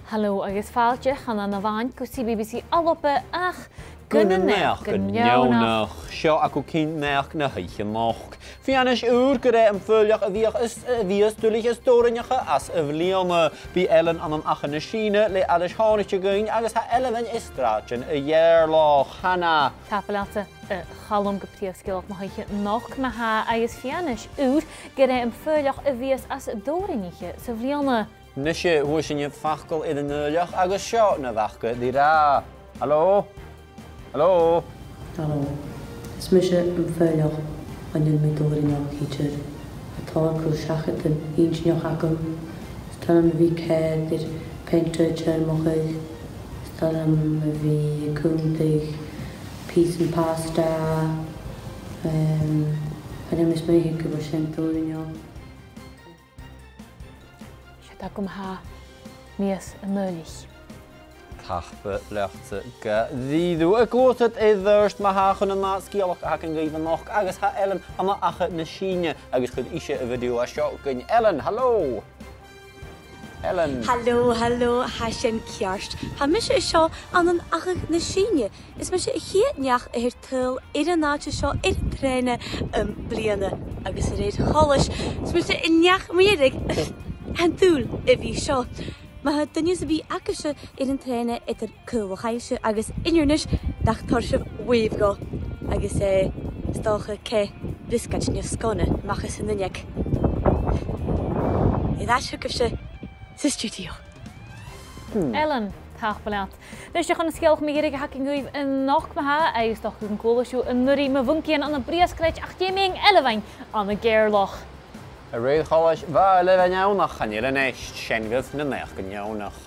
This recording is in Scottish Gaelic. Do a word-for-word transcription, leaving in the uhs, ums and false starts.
Halò agus fàilte chun an abhainn gu C B B C ALBA ach gu na naidheachdan neònach. Seo agaibh naidheachd na h-oidhche a-nochd. Fianais ùr gur e am Faoilleach a bhios, a bhios duilich is dòrainneach anns a' bhliadhna. Bidh Ellen ann an Achadh na Sìne le aithris thàinig thugainn agus tha Ellen a' stràideadh a' gheàrrloch. Hannah. Tapadh leatsa, a Chaluim, gu prìomh sgeulachd na h-oidhche a-nochd ma-thà, agus fianais ùr gur e am Faoilleach a bhios as dòrainniche sa bhliadhna. Nise, fhuair sinne facal air an Fhaoilleach agus seo na bh' aca ri ràdh. Halò? Halò? Halò. Is mise am Faoilleach, an e mi dòrainneach idir? Tha tòrr cùl-seachadan inntinneach agam. Is toil leam a bhith a' coimhead air peant a' tiormachadh. Is toil leam a bhith a' cunntadh pìosan pasta. Em, chan eil mi a' smaoineachadh gu bheil sin dòrainneach. Siud agaibh ma-thà mias an Fhaoillich. Tapadh leatsa gu dearbh. A' gluasad air adhart ma-thà chun an ath sgeulachd a th' againn dhuibh a-nochd agus tha Ellen ann an Achadh na Sìne agus chuir ise a' video a seo dhuinn. Ellen, halò! Ellen. Halò, halò, tha sin ceart. Tha mise an seo ann an Achadh na Sìne. Is mise a' chiad neach a tha air tadhal air an àite seo air an trèana am-bliadhna, agus a rèir choltais, is mise an neach mu dheireadh a tha an dùil a bhith seo. Ma tha duine sam bith agaibhse air an trèana eadar Caol Loch Aillse agus Inbhir Nis, nach toir sibh wave dhomh, agus, eh, 's dòcha, cè, briosgaid no sgona a-mach às an uinneig. Air ais thugaibhse san stiùidio. Hmm. Ellen, tapadh leat. Nis, chun an sgeulachd mu dheireadh a th' againn dhuibh a-nochd ma-thà, agus 's dòcha gun cuala sibh an-uiridh mu mhoncaidhean ann am briosgaidean, ach dè mu dheidhinn ailbhean ann an gheàrrloch? A rèir choltais, bha ailbhean ann, ach chan eil a-nis, sin agaibh na naidheachdan neònach.